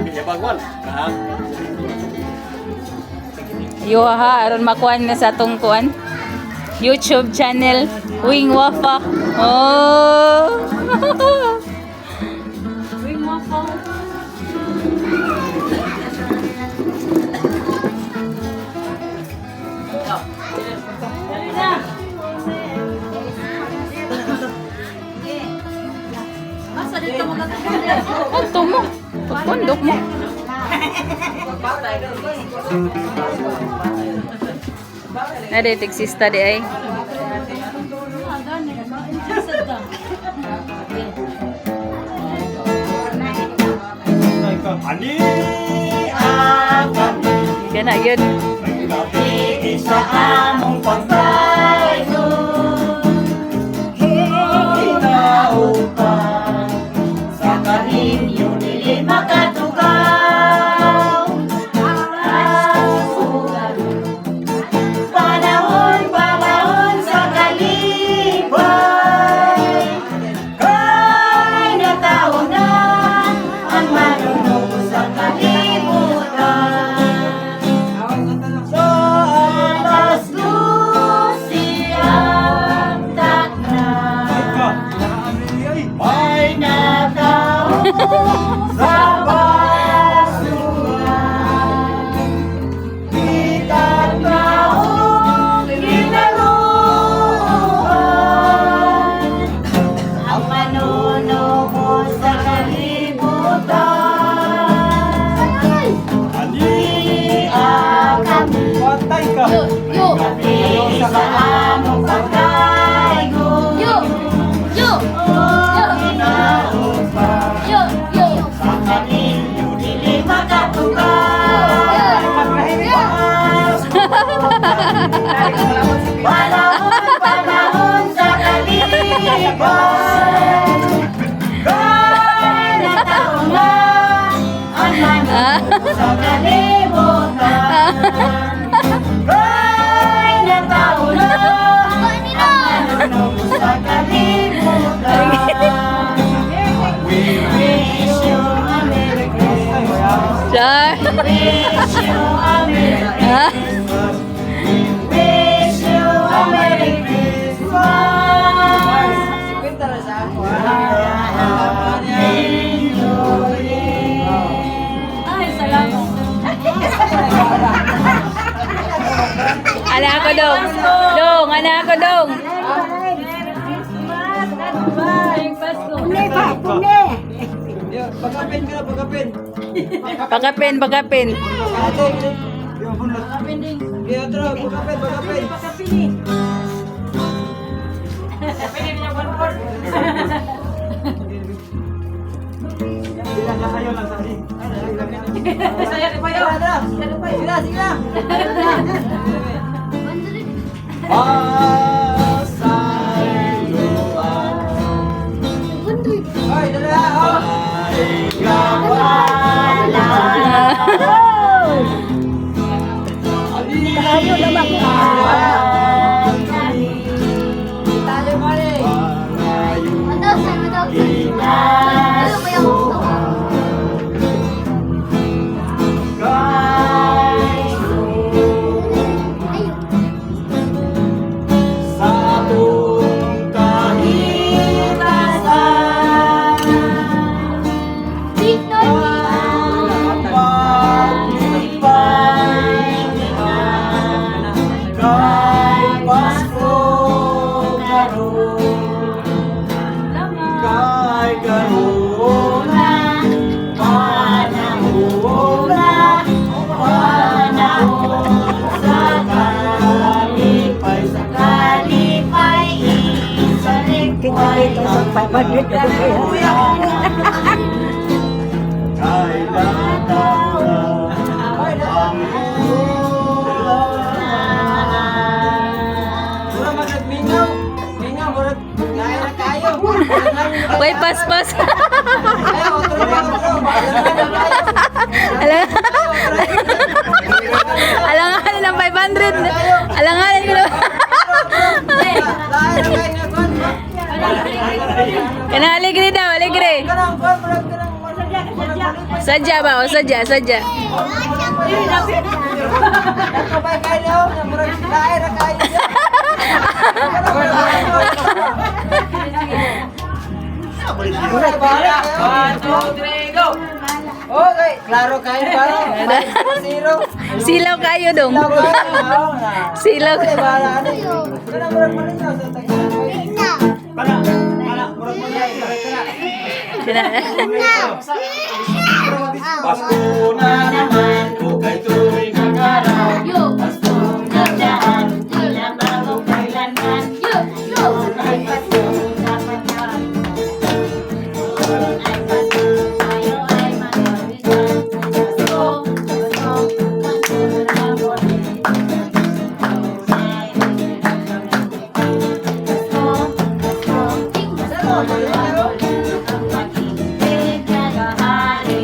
Yabagwan. Ha? Yo ha, aron makuan na sa atong kuan. YouTube channel Wing Wafa. Oh. Wing Wafa. Asa dito mo Adto mo. Pagpundok mo. Nade tagsista di ay. Ani akami Kana gyud. Gabi sa among pagtayo Hinaupan sa kaninyo dili makatugaw. Panahon, panahon sa kalipay, kay nataon na ang manunog sa kalibutan. Sa alas lusi ang takna, may natao sa basuhan. Itatao, ginaluhan ang manunubo sa kalibutan. Ani kami Patay ka. Yo! gabi sa among pagkaigo. Yo! Yo! Kinaupa Yo! Yo! sa kaninyo dili makatukan. Panahon, panahon sa kalibay, kay nataon na ang manunubo sa kalibutan. Kay nataon na ang manunubo sa kalibutan. We wish you a Merry Christmas. Char. Wish you a Merry Ha? Christmas. We wish you a Merry Christmas. Happy New Year. Ay, salamat. Ana ako dong. Dong, ana ako dong. Merry Christmas! Advance! Pasko! Pagkapin ka na, pagkapin. Pakapin, pakapin. Ate, yung bunot. Kaya tro, pagkapin, pagkapin. Sila ka kayo lang sa akin. Tara, tara. Sila, sila. Pasayloan Hoy, dala, oh. ay gawala. Tayo naman. Tayo, pare. Sa atong kahirasan, paglipay kay Pasko karon, kay karon na panahon na, panahon sa kalipay, sa kalipay sa likway kay lataw ang ulan. Mura magagmingaw. Mingaw, mura. Kaya na kayo. Way paspas. Ay, otro pa, otro. Alam na kayo. Alang Alanganin ng 500. Alanganin ko na. Lain na kayo na, kwan. Kana alegre daw, alegre. Kanang, kwan, murag kanang, murag malipay. Sadya ba? O sadya, sadya. Nakabay kayo, murag lain ra kayo. Murag bahala kayo. 1, 2, 3, go! Okay, klaro kayo para. 0. Silaw kayo dong. Silaw. Silaw. Bahala ano. Kana murag malingaw sa tagilan. Kana, kana, murag mo na. Pasko na naman, ukay tuwing kagaraw. Yo! Pasko na daan, Tila bago kailanman. Yo! Yo! Ay Pasko, dapat na. Ay Pasko, tayo ay magawitan. Pasko, Pasko, Pasko na naman. Pasko, Pasko, Pasko na naman. Ang pag-ibig na gahari.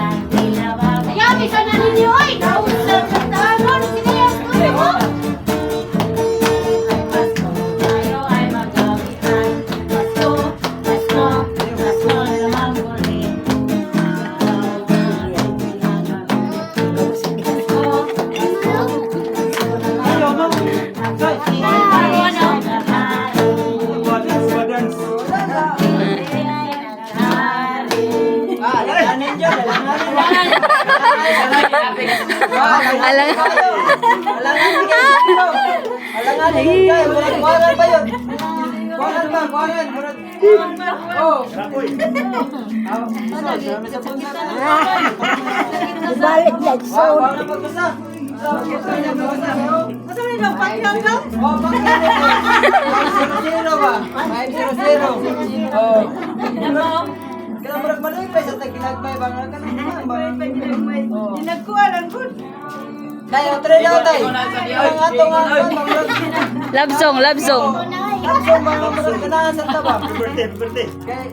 Ayaw, isa na ninyo, oy! Kausap sa tanon, sinayas ko na mo! Ay Pasko, tayo ay magawitan. Pasko, Pasko, Pasko na naman muli. Pasko, Pasko, Pasko na naman muli. Ang pag-ibig na gahari. Dance, dance. Ah, alanganin dyan, alanganin. Alang. Alanganin kayo. Alanganin kayo. Murag kuwanan ba yun? Kuwanan ba? Kuwanan. Murag. Oh. Ah, sa punta na. Balik like Wow, kuwanan pag-usa. Asa rin ang pakyang ka? Oh, 5-0-0 ba? 5-0-0. Oh. Kaya murag malipay sa tagilagmay ba? Kanang ba? Oh. Nagkuha lang good. Tayo, try daw tayo. Ang ato nga, murag Love song, love song. Tapos mga murag ganahan sa taba. Birthday, birthday. Kay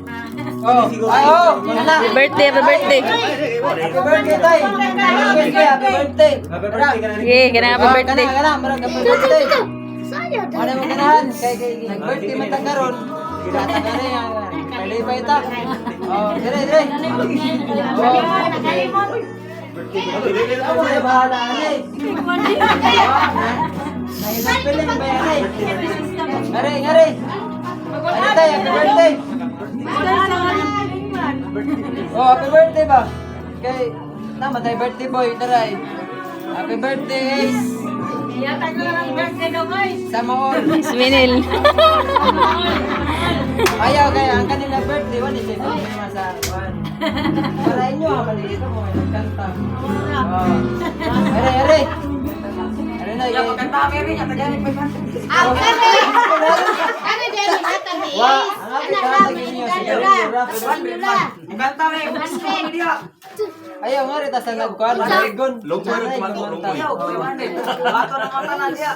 Oh, ay oh, ana. Happy birthday, happy birthday. Happy birthday tay. Happy birthday, happy birthday. Happy birthday ka na. Sige, kana happy Oh, birthday. Kana, kana, murag happy birthday. Ano mo ganahan kay kay nag-birthday man ta karon. Gata ka rin, kalipay ta. Oh, dire dire. Oh. Ako ay bahala ani. Ay, nagpiling ba yan eh? Ngare, ngare. Ano tay, happy birthday. Oh, happy birthday ba? Kay tama tay birthday boy taray. Happy birthday, Ace. Iyatan ko lang ang birthday no, guys. Sama all. Isminil. Ayaw kay ang kanila birthday wala siya problema sa kuan. Para inyo ha maliit mo may nagkanta. Oh. Are are. Are na Ya, pagkanta kami rin, at tagalog pa Ang kami! Kami din, hatag ni Wa, Ace. ang Anak ating ra, kanta inyo may si regalo ra. Sinula. Kanta rin, Ayaw nga rin tas ang kuan, maligon. Lungkoy rin tumato, lungkoy. Bato ng mata na diya.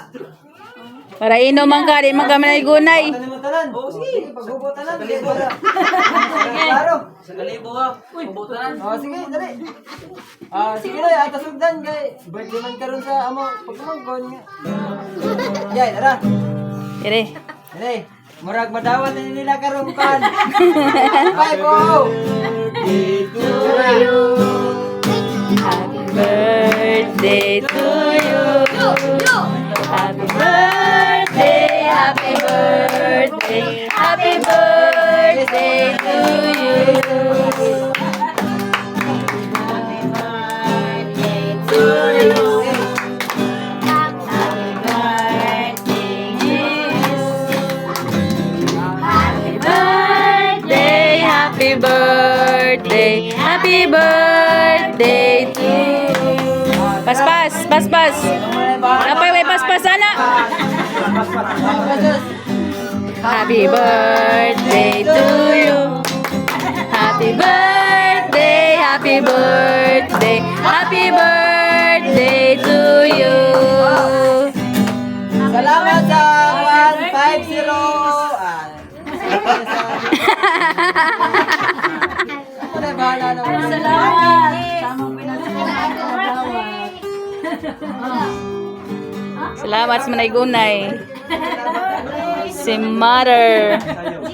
Para inom man ka, di man kami naigunay. Ano mo tanan? Oh, sige, paghubo tanan. Sige, para. Klaro. Sa kalibo ka, kubutan. Oh, sige, dali. Ah, sige na, atas sugdan kay birthday man karon sa amo pagkumangkon nga. Yay, tara. Dire. Dali. Murag madawat na nila karon kan. 5-0. Birthday to you. Happy birthday to you. Yo! Yo! Happy birthday, happy birthday, happy birthday to you. Happy birthday to you. Happy birthday to you. Happy birthday, happy birthday, happy birthday to you. Paspas, paspas. Napay may paspas ana. Happy birthday to you. Happy birthday, happy birthday, happy birthday to you. Salamat sa 150. Ah. Ako na bahala na. Salamat! Tamang pinasalamat. Salamat sa manaygunay. Si Mother. Sayo.